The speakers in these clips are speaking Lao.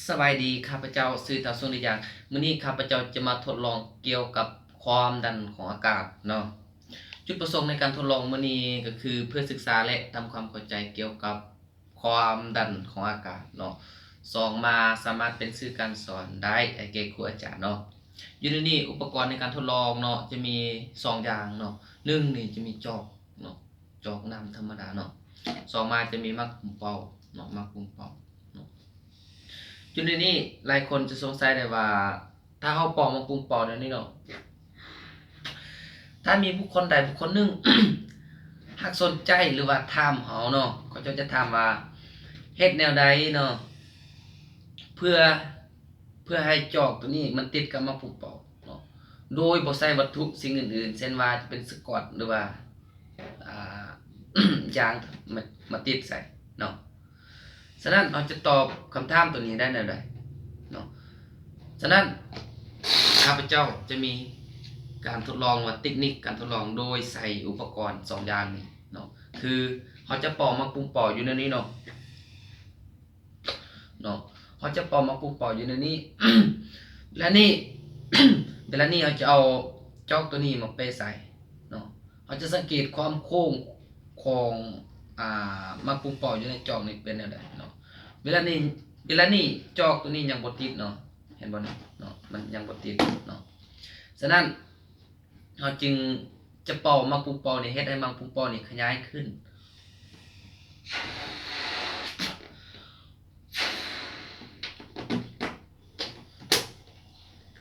ສະບາຍດີ, ຂ້າພະເຈົ້າຊື່ ທ້າວ ສຸລິຍາ. ມື້ນີ້ຂ້າພະເຈົ້າຈະມາທົດລອງກ່ຽວກັບຄວາມດັນຂອງອາກາດເນາະ. ຈຸດປະສົງໃນການທົດລອງມື້ນີ້ກໍຄືເພື່ອສຶກສາ ແລະ ທຳຄວາມເຂົ້າໃຈກ່ຽວກັບຄວາມດັນຂອງອາກາດເນາະ. ສອງມາສາມາດເປັນສື່ການສອນໄດ້ໃຫ້ແກ່ຄູອາຈານເນາະ. ຢູ່ໃນນີ້ອຸປະກອນໃນການທົດລອງເນາະ ຈະມີສອງຢ່າງເນາະ. ໜຶ່ງນີ້ຈະມີຈອກເນາະ, ຈອກນ້ຳທຳມະດາເນາະ. ສອງມາຈະມີໝາກປຸ້ມເປົ້າເນາະ, ໝາກປຸ້ມເປົ້າເນາະ. ຈຸດນີ້ຫຼາຍຄົນຈະສົງໄສໄດ້ວ່າ ຖ້າເຮົາເປົ່າໝາກປຸ້ມເປົ້າແນວນີ້ເນາະ, ຖ້າມີບຸກຄົນໃດບຸກຄົນໜຶ່ງຫາກສົນໃຈ ຫຼືວ່າຖາມເຮົາເນາະ, ເຂົາເຈົ້າຈະຖາມວ່າ ເຮັດແນວໃດເນາະ ເພື່ອ ເພື່ອໃຫ້ຈອກໂຕນີ້ມັນຕິດກັບໝາກປຸ້ມເປົ້າເນາະ ໂດຍບໍ່ໃຊ້ວັດຖຸສິ່ງອື່ນໆ ເຊັ່ນວ່າຈະເປັນສະກອດ ຫຼືວ່າ ອ່າ ຢາງມາ ມາຕິດໃສ່ເນາະ. ສະນັ້ນເຮົາຈະຕອບຄຳຖາມໂຕນີ້ໄດ້ແນວໃດເນາະ. ສະນັ້ນຂ້າພະເຈົ້າຈະມີການທົດລອງວ່າ ເຕັກນິກການທົດລອງໂດຍໃຊ້ອຸປະກອນສອງຢ່າງນີ້ເນາະ, ຄືເຮົາຈະເປົ່າໝາກປຸ້ມເປົ້າຢູ່ໃນນີ້ເນາະ. ເນາະ ເຮົາຈະເປົ່າໝາກປຸ້ມເປົ້າຢູ່ໃນນີ້ ແລະນີ້ ເວລານີ້ເຮົາຈະເອົາຈອກໂຕນີ້ມາແປະໃສ່ເນາະ. ເຮົາຈະສັງເກດຄວາມໂຄ້ງຂອງ ອ່າ ໝາກປຸ້ມເປົ້າຢູ່ໃນຈອກນີ້ເປັນແນວໃດເນາະ. ເວລານີ້ ເວລານີ້ຈອກໂຕນີ້ຍັງບໍ່ຕິດເນາະ, ເຫັນບໍ່ນີ້ເນາະ, ມັນຍັງບໍ່ຕິດເນາະ. ສະນັ້ນ ເຮົາຈຶ່ງຈະເປົ່າໝາກປຸ້ມເປົ້ານີ້ ເຮັດໃຫ້ໝາກປຸ້ມເປົ້ານີ້ຂະຫຍາຍຂຶ້ນ.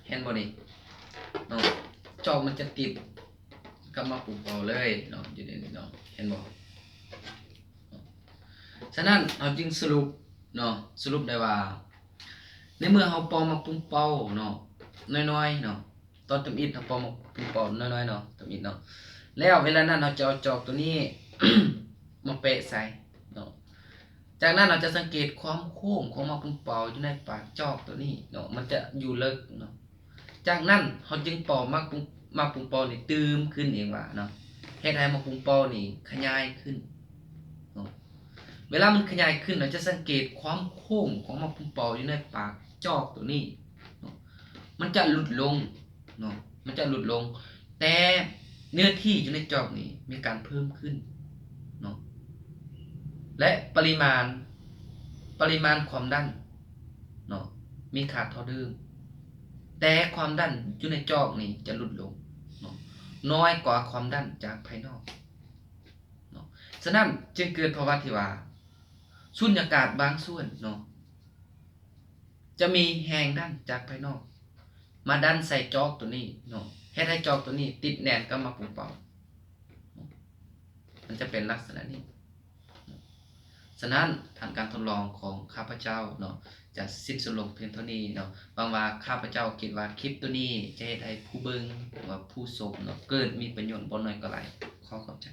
ເຫັນບໍ່ນີ້ເນາະ, ຈອກມັນຈະຕິດກັບໝາກປຸ້ມເປົ້າເລີຍເນາະ, ຢູ່ໃນນີ້ເນາະ, ເຫັນບໍ່? ສະນັ້ນເຮົາຈຶ່ງສະຫຼຸບເນາະ, ສະຫຼຸບໄດ້ວ່າ ໃນເມື່ອເຮົາເປົ່າໝາກປຸ້ມເປົ້າເນາະ ນ້ອຍໆເນາະ, ຕອນທຳອິດເຮົາເປົ່າໝາກປຸ້ມເປົ້ານ້ອຍໆເນາະ, ທຳອິດເນາະ, ແລ້ວເວລານັ້ນເຮົາຈະເອົາຈອກໂຕນີ້ມາແປະໃສ່ເນາະ. ຈາກນັ້ນເຮົາຈະສັງເກດຄວາມໂຄ້ງຂອງໝາກປຸ້ມເປົ້າຢູ່ໃນປາກຈອກໂຕນີ້ເນາະ, ມັນຈະຢູ່ເລິກເນາະ. ຈາກນັ້ນເຮົາຈຶ່ງເປົ່າໝາກປຸ້ມ ໝາກປຸ້ມເປົ້ານີ້ຕື່ມຂຶ້ນເອງວ່າເນາະ, ເຮັດໃຫ້ໝາກປຸ້ມເປົ້ານີ້ຂະຫຍາຍຂຶ້ນເນາະ. ເວລາມັນຂະຫຍາຍຂຶ້ນ ເຮົາຈະສັງເກດຄວາມໂຄ້ງຂອງໝາກປຸ້ມເປົ້າຢູ່ໃນປາກຈອກໂຕນີ້ເນາະ, ມັນຈະຫຼຸດລົງເນາະ, ມັນຈະຫຼຸດລົງ, ແຕ່ເນື້ອທີ່ຢູ່ໃນຈອກນີ້ມີການເພີ່ມຂຶ້ນເນາະ ແລະ ປະລິມານ ປະລິມານຄວາມດັນເນາະ ມີຄ່າເທົ່າເດີມ, ແຕ່ຄວາມດັນຢູ່ໃນຈອກນີ້ຈະຫຼຸດລົງເນາະ, ນ້ອຍກວ່າຄວາມດັນຈາກພາຍນອກເນາະ. ສະນັ້ນຈຶ່ງເກີດພາວະທີ່ວ່າ ສຸນຍາກາດບາງສ່ວນເນາະ ຈະມີແຮງດັນຈາກພາຍນອກມາດັນໃສ່ຈອກໂຕນີ້ເນາະ, ເຮັດໃຫ້ຈອກໂຕນີ້ຕິດແໜ້ນກັບໝາກປຸ້ມເປົ້າ, ມັນຈະເປັນລັກສະນະນີ້. ສະນັ້ນ ການທົດລອງຂອງຂ້າພະເຈົ້າເນາະ ຈະສິ້ນສຸດລົງພຽງເທົ່ານີ້ເນາະ. ຫວັງວ່າຂ້າພະເຈົ້າຄິດວ່າຄລິບໂຕນີ້ຈະເຮັດໃຫ້ຜູ້ເບິ່ງ ຫຼືວ່າຜູ້ຊົມເນາະ ເກີດມີປະໂຫຍດບໍ່ໜ້ອຍກໍຫຼາຍ. ຂໍຂອບໃຈ.